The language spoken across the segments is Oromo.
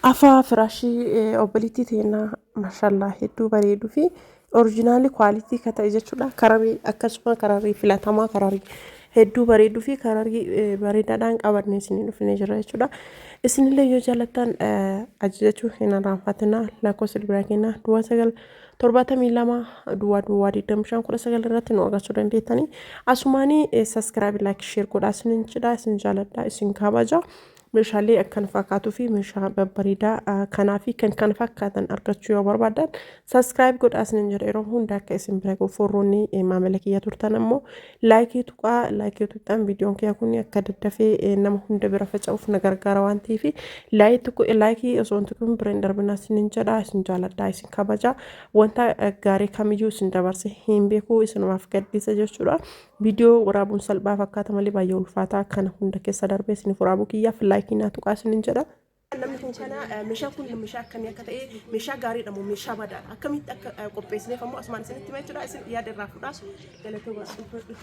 Afaa firaashii obboleettii teenna mashallah hedduu bareeduu fi original quality ka ta'e jechuudha. Kararii akkasuma kararii filatamaa kararii hedduu bareeduu fi kararii bareedaadhaan qabannee isinii dhufnee jira jechuudha. Isinillee yoo jaallattan ajajachuu hin irraanfatinaa. Lakkoofsa bilbilaa keenyaa duwwaa 9 72 duwwaa duwwaa 25 19 irratti nu argachuu dandeettanii. Asumaanii subscribe, like, share godhaa isinin jedha. Isin jaaladha, isin kabaja. Meeshaalee akkana fakkaatuu fi meeshaa babbareedaa kanaa fi kan kana fakkaatan argachuu yoo barbaadan subscribe godhaa isinin jedha. Yeroo hunda akka isin bira gahu forroonni maamila kiyya turtan ammoo like tuqaa. Like tuqxaan viidiyoon kiyya kun akka daddafee nama hunda bira faca'uuf na gargaara waan ta'eef like osoo hin tuqin bira hin darbinaa isinin jedha. Isin jaaladha, isin kabaja. Wanta gaarii kamiyyuu isin dabarse hin beeku, isinumaaf gadhiisa jechuudha. Viidiyoo waraabuun salphaa fakkaata malee baay'ee ulfaataa. Kana hunda keessa darbee isiniif waraabuu kiyyaaf like naa tuqaa isinin jedha. Namni kun kana meeshaan kun meeshaa akkamii akka ta'e, meeshaa gaariidha moo meeshaa badaadha, akkamitti akka qopheessineef ammoo asumaan isinitti hima jechuudha. Isin yaada irraa fudhaa. Galatooma, ulfaadhu.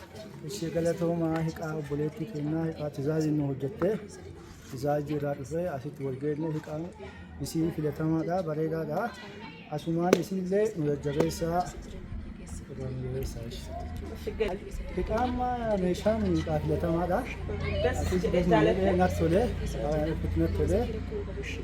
Ishee galatoomaa. Hiqaa obboleettii kennaa, hiqaa tizaazii nu hojjette, tizaazii irraa dhufee asitti wal geenye. Hiqaan isii filatamaadha, bareedaadha. Asumaan isiillee nu jajjabeessaa, irraa nu jabeessaa ishee. Hiqaan meeshaan hiqaa filatamaadha. Das Asis jedhee das nu jedhee jaalatte. natti tolee, itti natti tolee.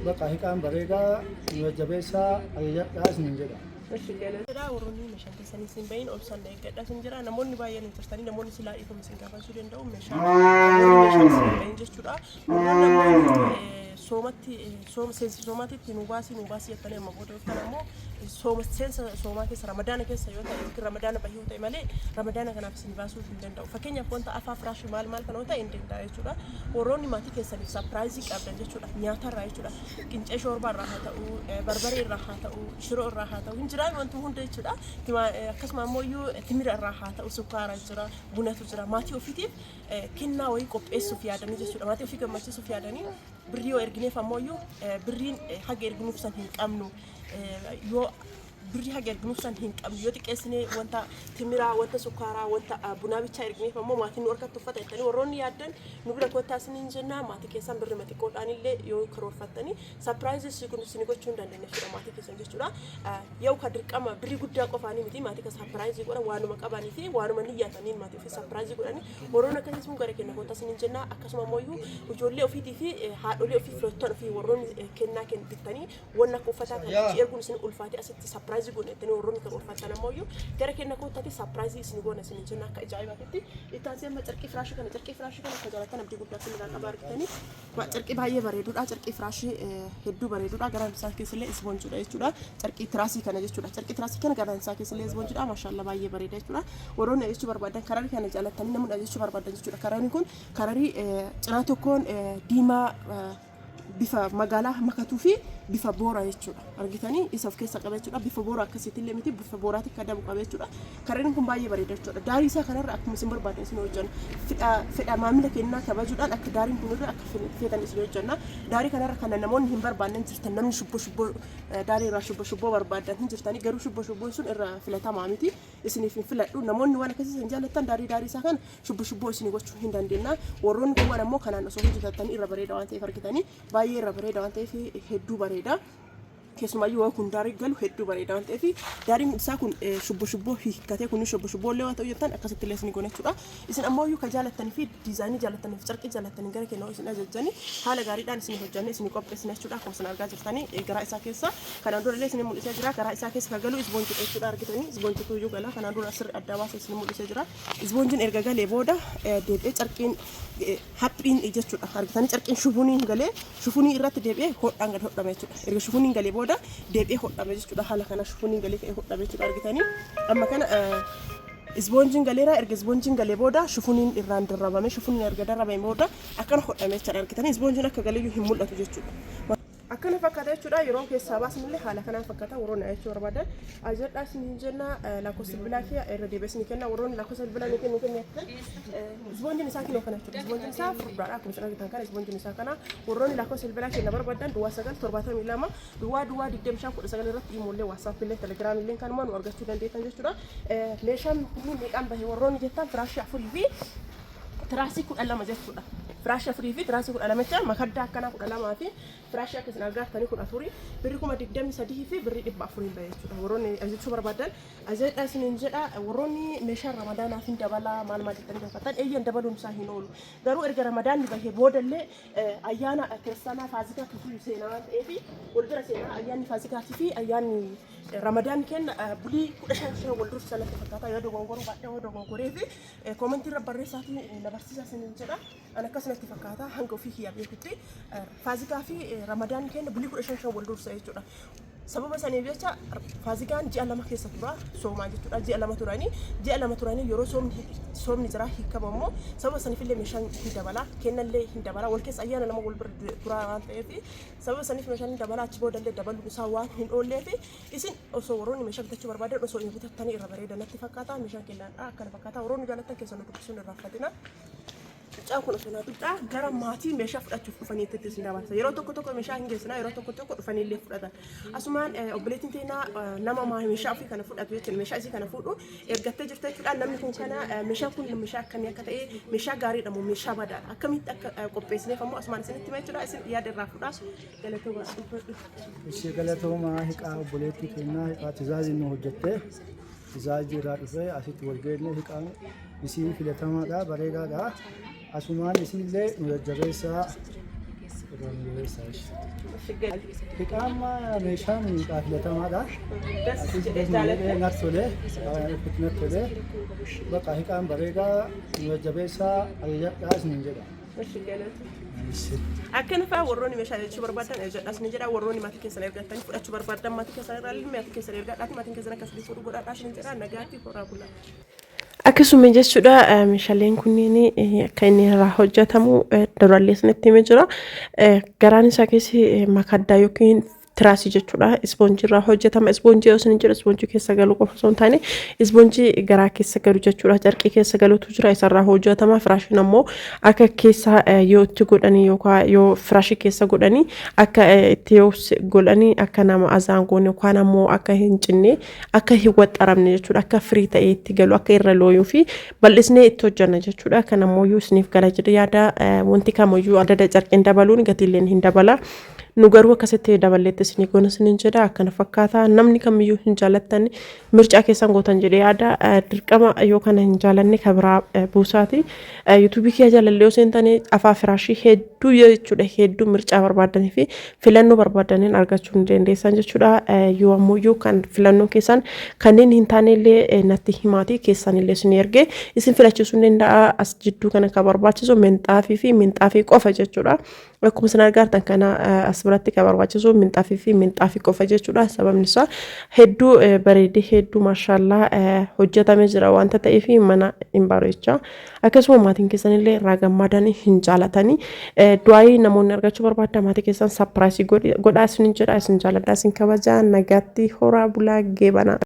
Bakka hiqaan bareedaa, nu jajjabeessaa, ajajadhaa isiniin jedha. Jedha warroonni meeshaan keessanii isin bahin obsaan na eeggadha isin jira. Namoonni baay'een hin jirtanii, namoonni silaa dhiifama isin gaafachuu danda'u, meeshaa warri meeshaan isin bahin jechuudha. Warroonni ammoo soomatti sooma seensa soomaatitti nu baasii, nu baasii jettanii amma booda dhuftan ammoo, sooma seensa soomaa keessa, Ramadaana keessa yoo ta'e yookiin Ramadaana bahii yoo ta'e malee Ramadaana kanaaf isin baasuu hin danda'u. Fakkeenyaaf wanta afaa firaashii maal maal kana yoo ta'e hin danda'a jechuudha. Warroonni maatii keessaniif surprise qabdan jechuudha, nyaatarraa jechuudha. Qincee shoorbaa irraa haa ta'u, barbaree irraa haa ta'u, shiroo irraa haa ta'u, hin jiraan wanti hunda jechuudha. Akkasuma ammoo iyyuu timira irraa haa ta'u, sukkaara jira, bunatu jira. Maatii ofiitiif kennaa wayii qopheessuuf yaadanii jechuudha. Maatii ofii gammachiisuuf yaadanii birrii yoo ergineef ammoo iyyuu birriin haga erginuuf san hin qabnu. Yoo birrii haga erginuuf san hin qabnu, yoo xiqqeessinee wanta timiraa, wanta sukkaaraa, wanta bunaa bichaa ergineef ammoo maatiin nu harkatti uffata jettanii warroonni yaaddan nu bira kottaa isiniin jenna. Maatii keessan birrima xiqqoodhaan illee yoo karoorfattanii surprise kun isin gochuu hin dandeenya jechuudha maatii keessan jechuudha. Yoo ka dirqama birrii guddaa qofaanii miti maatii kan surprise godhan, waanuma qabanii fi waanuma niyyaataniin maatii ofii surprise godhanii warroonni akkasii sun gara keenya kottaa isiniin jenna. Akkasuma ammoo ijoollee ofiitii fi haadholii ofii, firoottan ofii warroonni kennaa bittanii wanna akka uffataa kan achi erguun isin ulfaate, asitti surprise goone jettanii warroonni kan ulfaattan ammoo gara keenya kottaatti surprise isin goona isin jenna akka ajaa'ibaatitti. Itti aansee amma carqii firaashii kana, carqii firaashii kana akka jaallattan abdii guddaa isin irraa qaba. Argitanii carqii baay'ee bareedudha. Carqii firaashii hedduu bareedudha. Garaan isaa keessallee isboonjuudha jechuudha. Carqii tiraasii kana jechuudha. Carqii tiraasii kana garaan isaa keessallee isboonjuudha. Maashaallah, baay'ee bareeda jechuudha. Warroonni jechuu barbaadan, kararii kana jaalattanii namoonni jechuu barbaadan jechuudha. Karariin kun kararii cinaa tokkoon diimaa bifa magaalaa makatuu fi bifa boora jechuudha. Argitanii isa of keessa qaba jechuudha. Bifa boora akkasiitti illee miti, bifa booraatti akka dabu qaba jechuudha. Karariin kun baay'ee bareeda jechuudha. Daarii isaa kanarra akkuma isin barbaadan isin hojjenna. Fedha fedha maamila kennaa kabajuudhaan akka daariin kun irra akka feetan isin hojjenna. Daarii kanarra kana namoonni hin barbaanne jirtan, namni shubboo shubboo daarii irraa shubboo shubboo barbaadan hin jirtanii, garuu shubboo shubboon sun irra filatamaa miti. Isiniif hin filadhu. Namoonni waan akkasii isin jaallattan daarii daarii isaa kana shubbo shubboo isin gochuu hin dandeenya. Warroonni kuuwwan ammoo kanaan osoo hojjetattanii irra bareeda waan ta'eef, argitanii baay'ee irra bareeda waan ta'eef hedduu bareeda. Keessumaayyuu yoo kun daarii galu hedduu bareeda waan ta'eef, daariin isaa kun shubbo shubboo hiikkatee kun shubbo shubboo illee waan ta'u jettan akkasitti illee isin goona jechuudha. Isin ammoo iyyuu kan jaalattanii fi design jaalattanii fi carqii jaalattanii gara keenya isin ajajjanii haala gaariidhaan isin hojjannee isin qopheessina jechuudha. Akkuma isin argaa jirtanii garaa isaa keessa kanaan dura illee isin mul'isee jira. Garaa isaa keessa kan galu isboonjii jechuudha. Argitanii isboonjiitu iyyuu gala. Kanaan dura sirri adda baasee isin mul'isee jira. Isboonjiin erga galee booda deebi'ee carqiin haphiin jechuudha. Argitanii carqiin shufuniin galee shufunii irratti deebi'ee hodhaan gad hodhame jechuudha. Erga shufuniin galee booda deebi'ee hodhame jechuudha. Haala kana shufuniin galee ka'ee hodhame jechuudha. Argitanii amma kana isboonjiin galeera. Erga isboonjiin galee booda shufuniin irraan darrabame. Shufuniin erga darrabame booda akkana hodhame jechuudha. Argitanii isboonjiin akka galeeyyuu hin mul'atu jechuudha. Akkana fakkaata jechuudha. Yeroo keessaa baasnillee haala kanaan fakkaata. Warroonni jechuu barbaadan ajajadhaa isin hin jenna. Lakkoofsa bilbilaa kee irra deebi'ee isin kenna. Warroonni lakkoofsa bilbilaa ni kennu kenne. Isboonjiin isaa kinoo kana jechuudha. Isboonjiin isaa furdaadha. Akkuma isin argitan kana isboonjiin isaa kana. Warroonni lakkoofsa bilbilaa kenna barbaadan duwwaa 9 72 duwwaa duwwaa 25 19 irratti iimoollee, WhatsAppillee, Telegramillee kanuma nu argachuu dandeettan jechuudha. Meeshaan kunniin meeqaan bahe warroonni jettan, firaashii afurii fi tiraasii 12 jechuudha. Firaashii afurii fi tiraasii 12 jecha makaddaa akkanaa 12 fi firaashii akka isin argattanii 14 birri 23,400 bahe jechuudha. Warroonni ajajachuu barbaadan ajajadhaa isiniin jedha. Warroonni meeshaan ramadaanaaf hin dabalaa maal maal jettanii gaafatan, eeyyan, dabaluun isaa hin oolu. Garuu erga ramadaanni bahee boodallee ayyaana kiristaanaa faasikaa tutuu seenaa waan ta'eef, wal bira seenaa. Ayyaanni faasikaatii fi ayyaanni ramadaan kenna bulii 15 shan wal dursa natti fakkaata. Yoo dogongoruu baadhee, yoo dogongoree fi koomentii irra barreessaatii na barsiisaa isiniin jedha. An akkas natti fakkaata hanga ofii kiyyaa beekutti faasikaa fi ramadaan kenna bulii 15 shan wal dursa jechuudha. Sababa saniif jecha faasikaan ji'a 2 keessa tura soomaa jechuudha. Ji'a 2 turanii, ji'a 2 turanii yeroo soomni jira hiikama immoo sababa saniif illee meeshaan hin dabala, kennallee hin dabala. Wal keessa ayyaana lama wal bira turaa waan ta'eef, sababa saniif meeshaan hin dabala. Achi boodallee dabaluun isaa waan hin oolleef, isin osoo warroonni meeshaa bitachuu barbaadan osoo hin bitattanii irra bareeda natti fakkaata. Meeshaan kennaadha akkana fakkaata. Warroonni jaallattan keessa nu dubbisuun irraanfatina. Mucaan kun osoo naa tuqxaa gara maatii meeshaa fudhachuuf dhufanii itti isin dabarsa. Yeroo tokko tokko meeshaa hin geessinaa, yeroo tokko tokko dhufanii illee fudhatan. Asumaan obboleettiin teenaa nama meeshaa ofii kana fudhatu jechuudha. Meeshaa isii kana fuudhu ergattee jirta jechuudha. Namni kun kana meeshaan kun meeshaa akkamii akka ta'e, meeshaa gaariidha moo meeshaa badaadha, akkamitti akka qopheessineef ammoo asumaan isinitti hima jechuudha. Isin yaada irraa fudhaa. Galatooma, dubbadhu. Ishee galatoomaa hiqaa obboleettii kennaa hiqaa tizaazii nu hojjettee tizaazii irraa dhufee asitti wal geenne. Hiqaan isii filatamaadha, bareedaadha. Asumaan isiillee nu jajjabeessaa, irraa nu jabeessaa ishee. Hiqaan meeshaan hiqaa filatamaadha. Das Atis jedhee das nu jedhee jaalatte. natti tolee, natti tolee. Bakka hiqaan bareedaa, nu jajjabeessaa, ajajadhaa isiniin jedha. Ishi galatu. Akkana fa'aa warroonni meeshaa jechuu barbaadan jedhas ni jedha. Warroonni maatii keessan ergattanii fudhachuu barbaadan, maatii keessan irraa illee maatii keessan ergadhaati, maatiin keessan akkasii fuudhu godhadhaa isin jedha. Nagaatti, horaa bulaa. Akkasuma jechuudha, meeshaaleen kunneen akka inni irraa hojjetamu durallee isinitti himee jira. Garaan isaa keessi makaddaa yookiin tiraasii jechuudha. Ispoonjii irraa hojjetama. Ispoonjii yoo isin jedhu ispoonjii keessa galu qofa osoo hin taane ispoonjii garaa keessa galu jechuudha. Carqii keessa galutu jira, isarraa hojjetama. Firaashiin ammoo akka keessa yoo itti godhanii yookaan yoo firaashii keessa godhanii akka itti yoo godhanii akka nama azaan goone yookaan ammoo akka hin cinne, akka hin waxxaramne jechuudha. Akka firii ta'ee itti galu, akka irra looyuu fi bal'isnee itti hojjenna jechuudha. Kan ammoo yoo isiniif gala jedhe yaada, wanti kamiyyuu adada carqiin dabaluun gatiilleen hin dabala. Nu garuu akkasitti daballeetti isinii goona isiniin jedha. Akkana fakkaata. Namni kamiyyuu hin jaallattan mircaa keessan gootan jedhee yaada. Dirqama yoo kana hin jaalanne ka biraa buusaati. Yuutuubii kiyya jaalallee yoo seentanii afaa firaashii hedduu jechuudha, hedduu mircaa barbaadanii fi filannoo barbaadaniin argachuu ni dandeessan jechuudha. Yoo ammoo yoo kan filannoo keessan kanneen hin taane illee natti himaati, keessan illee isin ergee isin filachiisuu ni danda'a. As jidduu kana kan barbaachisu minxaafii fi minxaafii qofa jechuudha. Akkuma isin argartan kana as biratti kan barbaachisu minxaafii fi minxaafii qofa jechuudha. Sababni isaa hedduu bareedee, hedduu maashaallaa hojjetamee jira wanta ta'eef mana hin bareecha. Akkasuma maatiin keessan illee irraa gammadanii hin jaalatanii. Du'aayii namoonni argachuu barbaadan maatii keessan surprise godhaa isin jedha. Isin jaaladha, isin kabajaa. Nagaatti, horaa bulaa, geebanaa.